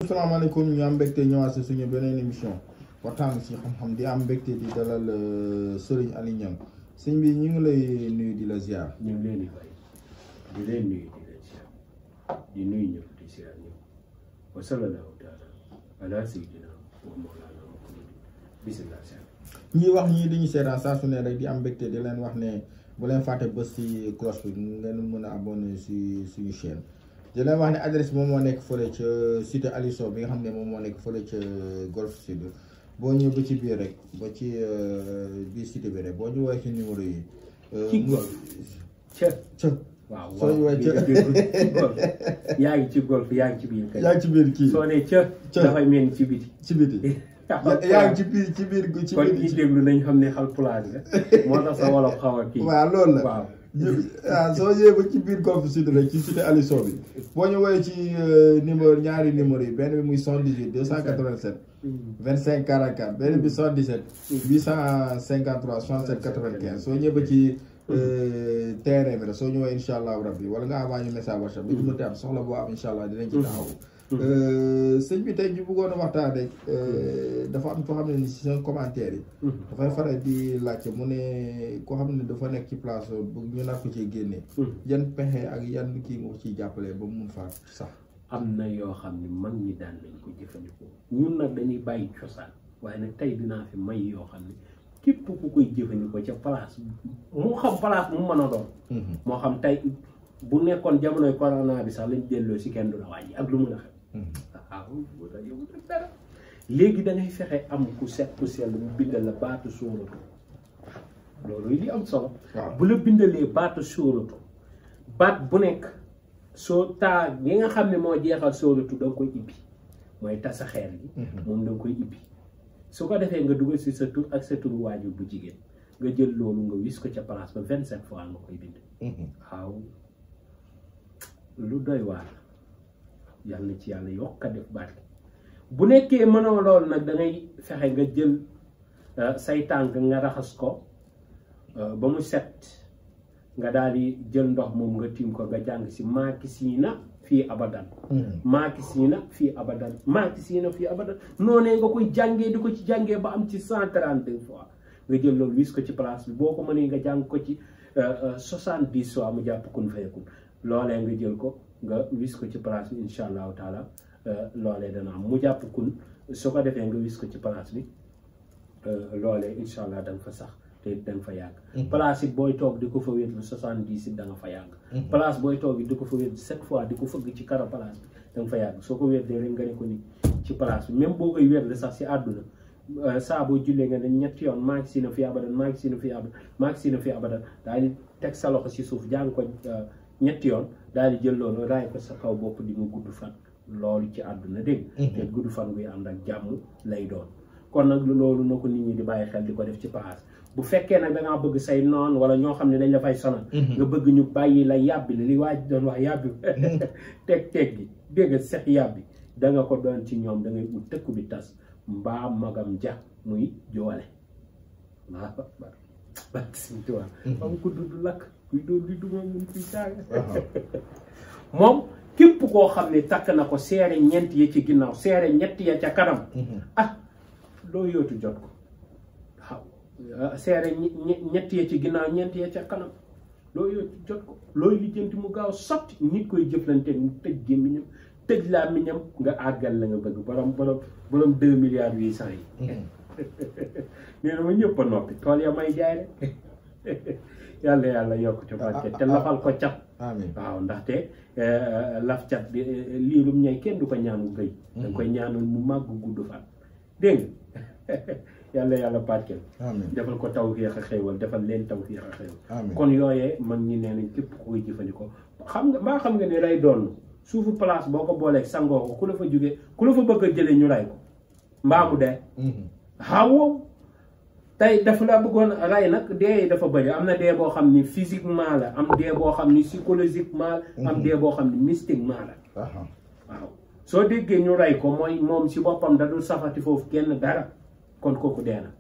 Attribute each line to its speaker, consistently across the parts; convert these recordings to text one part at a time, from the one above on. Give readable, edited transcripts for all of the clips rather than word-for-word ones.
Speaker 1: salaamaaleykum ñu am mbégte ñëwaat si suñu beneen émission waxtaan si xam-xam di am mbégte di dalal Serigne Aly Niang sëñ bi ñu ngi lay nuyu di la ziar.
Speaker 2: ñu ngi leen di fay di leen nuyu di leen ziar di nuyu ñëpp di ziar ñëpp wa sallallahu taala ala sayyidina wa mawlana Muhammad bismillah.
Speaker 1: ñuy wax ñii di ñu seetaan saa su ne rek di am mbégte di leen wax ne bu leen fàtte bës si cloche bi ngeen mën a abonné si suñu chaîne. di leen wax ne adresse bi moom moo nekk fële ca cité Aliou Sow bi nga xam ne moom moo nekk fële ca Golf Sud boo ñëw ba ci biir rek ba ci biir cité bi rek boo ñu woowee ci numéro yi.
Speaker 2: ci golf ca waaw
Speaker 1: soo ñu woowee ca
Speaker 2: yaa ngi ci golf yaa ngi ci biir kër.
Speaker 1: yaa ngi ci biir kii
Speaker 2: soo nee ca dafay mel ni ci biti.
Speaker 1: ci biti yaa ngi ci biir ci biir ci
Speaker 2: kon
Speaker 1: biir
Speaker 2: ñi déglu nañ xam ne Haalpulaar la moo tax sa wolof xaw a kii.
Speaker 1: waaw loolu la
Speaker 2: waaw.
Speaker 1: soo ñëwee ba ci biir Golf Sud rek ci cité Aliou Sow bi boo ñu woowee ci numéro ñaari numéro yi benn bi muy 78 287 25 44 benn bi 77 853 67 95 soo ñëwee ba ci terrain bi rek soo ñëwee incha allah rabbi wala nga envoyé message WhatsApp bi ñu mënti am soxla boo am incha allah dinañ ci taxaw. sëñ bi tey ñu bëggoon a waxtaan rek dafa am koo xam ne ni si seen commentaire yi dafay faral di laajte mu ne koo xam ne dafa nekk ci place bu ñu nar ko ciy génnee yan pexe ak yan kii nga ko ciy jàppale ba mu mun faa sax.
Speaker 2: am na yoo xam ne mag ñi daan nañ ko jëfandikoo ñun nag dañuy bàyyi cosaan waaye nag tey dinaa fi may yoo xam ne képp ku koy jëfandikoo ca place mu xam place mu mën a doon moo xam tey bu nekkoon jamonoy corona bi sax lañ delloo si kenn du la wàññi ak lu mun a xew waaw yow dara léegi da ngay fexe am ku set ku sell mu bindal la baatu sóoratu loolu li am solo. bu la bindalee baatu sóoratu baat bu nekk soo taa yi nga xam ne moo jeexal sóoratu da nga koy ibbi mooy tasa xeer yi moom da nga koy ibbi su ko defee nga dugal si sa tur ak sa turu waajur bu jigéen nga jël loolu nga wis ko ca place ba 27 fois nga koy bind. waaw lu doy waar yàlla ci yàlla yokk a def barke bu nekkee mënoo loolu nag da ngay fexe nga jël say tànk nga raxas ko ba mu set nga daal di jël ndox moom nga tiim ko nga jàng si maakisiina fii abadan maakisiina fii abadan maakisiina fii abadan noonee nga koy jàngee di ko ci jàngee ba am ci 132 fois nga jël loolu wis ko ci place bi boo ko mënee nga jàng ko ci 70 fois mu jàpp kun fayakun loolee nga jël ko nga wis ko ci place bi incha allahu taala loolee dana am mu jàpp kun su ko defee nga wis ko ci place bi loolee incha allah da nga fa sax te da nga fa yàgg. place it booy toog di ko fa wér 70 it da nga fa yàgg. place booy toog di ko fa wér 7 fois di ko fëgg ci karo place bi da nga fa yàgg soo ko wérdee rek nga ne ko ni ci place bi même boo koy wér sax si àdduna saa boo jullee nga ne ñetti yoon maa ngi si na fi abadan maa ngi si na fi abadan maa ngi si na fi abadan daal di teg sa loxo si suuf jàng ko ñetti yoon daal di jël loolu raay ko sa kaw bopp di nga gudd fan loolu ci àdduna dégg te gudd fan guy ànd ak jàmm lay doon kon nag loolu na ko nit ñi di bàyyi xel di ko def ci place bu fekkee nag dangaa bëgg say noon wala ñoo xam ne dañ la fay sonal nga bëgg ñu bàyyi la yàbbi la li waaj doon wax yàbbi teg gi dégg sex yàbbi da nga ko doon ci ñoom da ngay ut tëkku bi tas mbaa magam ja muy joole waaw barke Sëñ Tuubaa am ko dudd lakk kuy doon di duma mun kuy saaga moom képp koo xam ne takk na ko seere ñeent ya ci ginnaaw seere ñett ya ca kanam loo yootu jot ko waaw seere ñett ya ci ginnaaw ñeent ya ca kanam loo yootu jot ko looy lijjanti mu gaaw sotti nit koy jëflante mu tëj gémmiñam tëj làmmiñam nga àggal la nga bëgg borom 2 milliards 800 yi nee na ma ñëpp a noppi tool ya may jaay rek yàlla yokk ca barke te lafal ko cat waaw ndaxte laf cat bi liirum ñay kenn du ko ñaanu gëy da koy ñaanal mu màgg gudd fan dégg nga yàlla barkeel defal ko tawfiix a xéewal defal leen tawfiix a xéewal kon yooyee man ñi nee nañ képp ku koy jëfandikoo xam nga ne lay doon suufu place boo ko booleeg sangoo ko ku la fa jógee ku la fa bëgg a jëlee ñu ray ko mbaamu dee waaw tey dafa la bëggoon ray nag dee yi dafa bëri am na dee boo xam ni physiquement la am dee boo xam ni psychologiquement la am dee boo xam ni mystiquement la waaw soo déggee ñu ray ko mooy moom si boppam da dul safati foofu kenn dara kon kooku dee na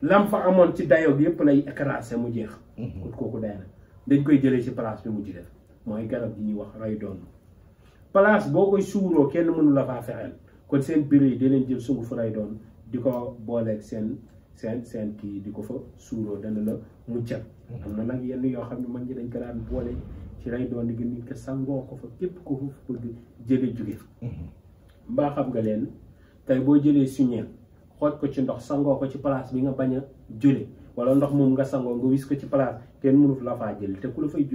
Speaker 2: lam fa amoon ci dayo bi yëpp lay écrasé mu jeex kon kooku dee na dañ koy jëlee ci place bi mu ci def mooy garab gi ñuy wax ray doon place boo koy suuroo kenn mënu la faa fexeel kon seen bureau yi dinañ jël sunguf lay doon di ko booleeg seen kii di ko fa suuroo dana la muccal am na nag yenn yoo xam ne man ñi dañ ko daan boole ci lay doon di nit ko sangoo ko fa képp ko fa bëgg jële jóge fa mbaa xam nga leen tey boo jëlee suñeel xooj ko ci ndox sangoo ko ci place bi nga bañ a jële wala ndox moom nga sangoo nga wis ko ci place kenn mënut la faa jële te ku la fay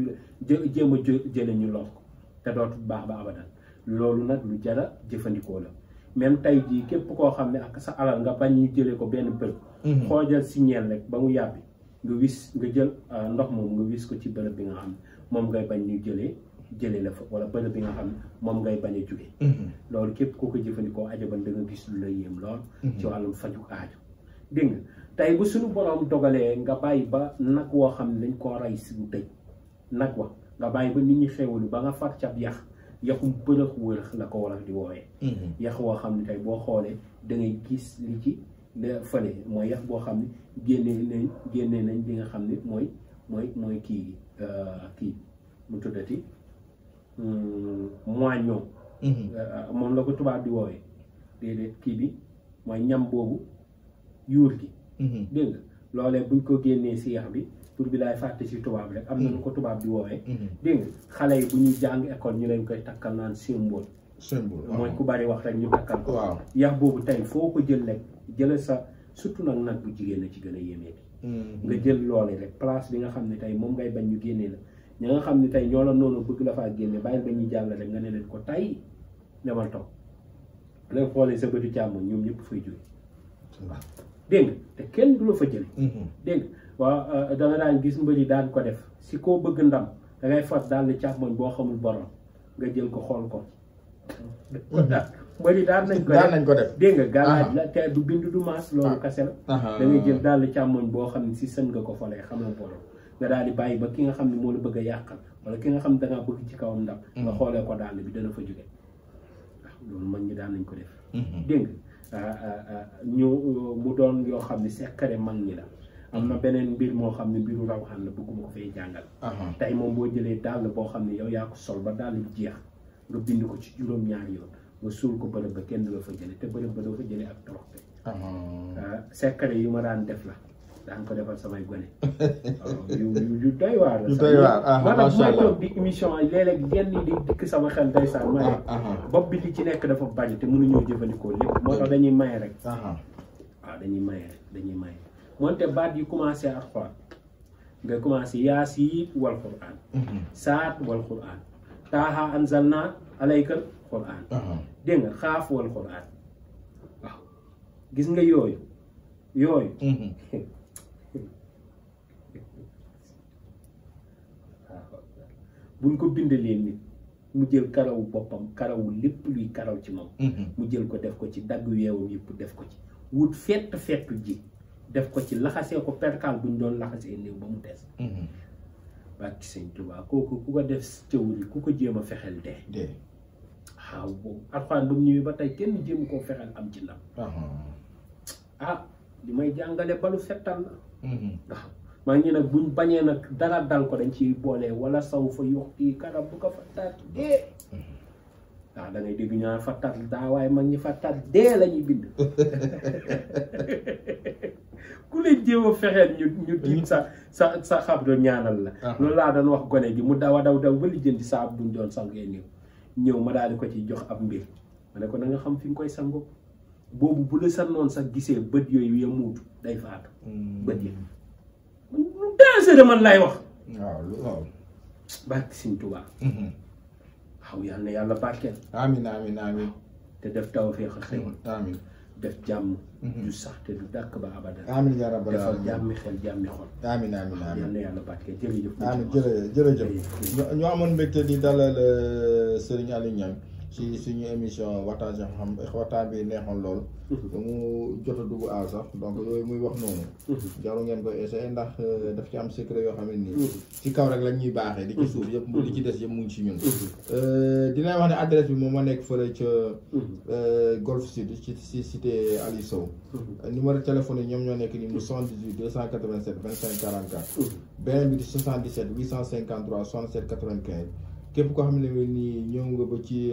Speaker 2: jéem a jële ñu lool ko te dootu baax ba abadan loolu nag lu jara jëfandikoo la même tey jii képp koo xam ne ak sa alal nga bañ ñu jële ko benn bërëb xoojal suñeel rek ba mu yàbbi nga wis nga jël ndox moom nga wis ko ci bërëb bi nga xam ne moom ngay bañ ñu jële la fa wala bërëb bi nga xam ne moom ngay bañ a jóge loolu képp koo ko jëfandikoo ajaban da nga gis lu la yéem lool ci wàllum faju aajo dégg nga tey bu suñu borom dogalee nga bàyyi ba nag woo xam ne dañ koo rey si bu tëj nag wa nga bàyyi ba nit ñi xewalu ba nga far cab yaxum bërëx wërëx la ko war di woowee yax woo xam ne tey boo xoolee da ngay gis li ci fële mooy yax boo xam ne génnee nañ li nga xam ne mooy kii mu tuddati moignon moom la ko tubaab di woowee déedéet kii bi mooy ñam boobu yuur gi dégg nga loolee buñ ko génnee si yax bi tur bi laay fàtte si tubaab rek am na nu ko tubaab di woowee dégg nga xale yi bu ñuy jàng école ñu leen koy takkal naan symbole mooy ku bari wax rek ñu takkal ko yax boobu tey foo ko jël rek jële sa surtout nag bu jigéen la ci gën a yéemee nga jël loole rek place bi nga xam ne tey moom ngay bañ ñu génnee la ña nga xam ne tey ñoo la noonu bëgg la faa génne bàyyil ba ñuy jàll rek nga ne leen ko tey demal toog leen xoolee sa bëtu càmmoñ ñoom ñëpp fay jóge dégg nga te kenn du la fa jële dégg nga waaw da nga daan gis mbëri daan ko def si koo bëgg ndam da ngay fat daal di càmmoñ boo xamul borom nga jël ko xool ko mbëri daan nañ ko def dégg nga gàllaaj la te du bind du maas loolu kase la da ngay jël daal di càmmoñ boo xam ne si sën nga ko folee xam na borom nga daal di bàyyi ba ki nga xam ne moo la bëgg a yàqal wala ki nga xam ne dangaa bëgg ci kawam ndam nga xoolee ko daal bi dana fa jóge waaw loolu mag ñi daan nañ ko def dégg nga ñu mu doon yoo xam ne secret mag ñi la am na beneen mbir moo xam ne mbiru rawxaan la bëgguma ko fay jàngal tey moom boo jëlee dàll boo xam ne yow yaa ko sol ba dàll bi jeex nga bind ko ci juróom-ñaari yoon nga suul ko bërëb ba kenn du la fa jële te bërëb ba doo fa jële ak toroxte secret yu ma daan def la daan ko defal samay gone yu doy waar la maanaam bu may toog di émission yi léeg-léeg yenn yi di dikk sama xel ndeysaan ma ne bopp bi li ci nekk dafa bari te mënuñoo jëfandikoo lépp moo tax dañuy maye rek waaw dañuy maye moonte baat yi commencé alxuraan nga commencé yaasiin wal quraan saat wal quraan taaha anzalna alaykal quraan dégg nga xaaf wal quraan waaw gis nga yooyu buñ ko bindalee nit mu jël karawu boppam karawu lépp luy karaw ci moom mu jël ko def ko ci dagg weewam yëpp def ko ci wut fett ji def ko ci laxasee ko perkaal buñ doon laxasee néew ba mu des bàkki sëñ Tuubaa kooku ku ko def cëwli ku ko jéem a fexeel dee waaw boobu alxuraan ba mu ñëwee ba tey kenn jéem koo fexeel am ci ndam li may jàngale balu fettal la waaw maa ngi nag buñ bañee nag dara dal ko dañ ci boole wala saw fa yox kii karab bu ko fattaat dee waaw da ngay dégg ñu naan fattaat daa waaye mag ñi fattaat dee la ñuy bind ku leen jéem a fexeel ñu tiit sa xab do ñaanal la loolu laa doon wax gone gi mu daw ba lijjanti saa buñ doon sangee néew ñëw ma daal di ko ci jox ab mbir ma ne ko na nga xam fi nga koy sango boobu bu la sa noon sax gisee bët yooyu ya muutu day faatu bët yi lu dansé man lay wax
Speaker 1: waaw
Speaker 2: barke Sëñ Tuubaa waaw yal na yàlla barkeel
Speaker 1: amiin
Speaker 2: te def tawfeex ak xéwal
Speaker 1: amiin
Speaker 2: def jàmm du sax te du dàkk ba abadan
Speaker 1: amiin yaa rabbal
Speaker 2: defal
Speaker 1: aalamiin
Speaker 2: jàmmi xel jàmmi xol
Speaker 1: amiin
Speaker 2: yal na yàlla barkeel jërëjëf
Speaker 1: amiin jërëjëf ñu amoon mbégte di dalal Serigne Aliou Niang ci suñu émission waxtaan si xam waxtaan bi neexoon lool mu jot a dugg aal sax donc yooyu muy wax noonu jaru ngeen koy essayer ndax daf ci am secret yoo xam ne nii ci kaw rek lañ ñuy baaxee di ci suuf yëpp li ci des yëpp mu ngi ci ñun dina wax ne adresse bi moom ma nekk fële ca Golf Sud ci cité Aliou Sow numéro téléphone yi ñoom ñoo nekk nii mu 78 287 25 44 beneen bi di 77 853 67 95 képp koo xam ne nii ñëw nga ba ci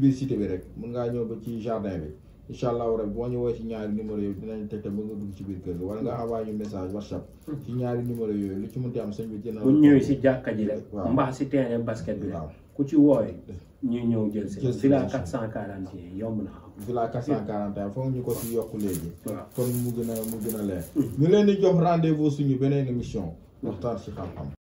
Speaker 1: biir cité bi rek mun ngaa ñëw ba ci jardin bi incha allahu rek boo ñu woowee ci ñaari numéro yooyu dinañ tegtal ba nga dugg ci biir kër gi wala nga envoyé ñu message WhatsApp ci ñaari numéro yooyu lu ci mënti am sëñ bi dina
Speaker 2: bu ñëwee si jàkka ji rek
Speaker 1: waaw
Speaker 2: mbaa si terrain basket bi
Speaker 1: waaw
Speaker 2: ku ci woowee ñu ñëw jël si villa
Speaker 1: si
Speaker 2: 441 yomb na am
Speaker 1: villa 441 foog ñu ko si yokk léegi
Speaker 2: waaw
Speaker 1: kon mu gën a leer ñu leen di jox rendez-vous suñu beneen émission waxtaan si xam-xam